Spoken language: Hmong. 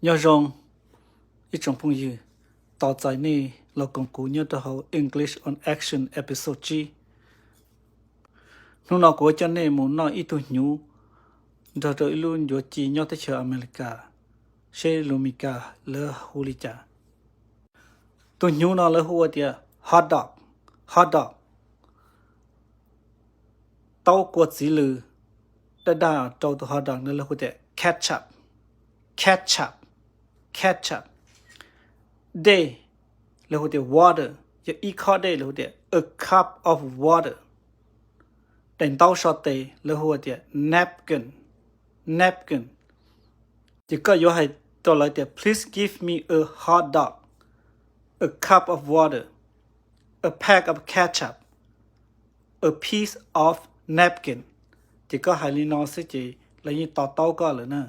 Nyob zoo ib tsoom phooj ywg, tos txais nej los koom kuv nyob rau hauv English on Action episode tsib. Hnub no kuv yuav coj nej mus noj ib tug hnyuv nrog rau ib lub ncuav ci nyob teb chaws Amelikas, seb lus Meskas lawv hu li cas. Tus hnyuv no lawv hu ua tias hot dog, hot dog. Taub kua txiv lws daj daj rau tus hot dog no lawv hu tias ketchup, ketchup, ketchup. Dej lawv hu tias water, yog ib khob dej lawv hu tias a cup of water. Daim ntaub so tes lawv hu tias napkin, napkin. Ces koj yuav hais rau lawv tias please give me a hot dog, a cup of water, a pack of ketchup, a piece of napkin. Ces koj hais li no xwb ces lawv yeej to taub koj lawm na.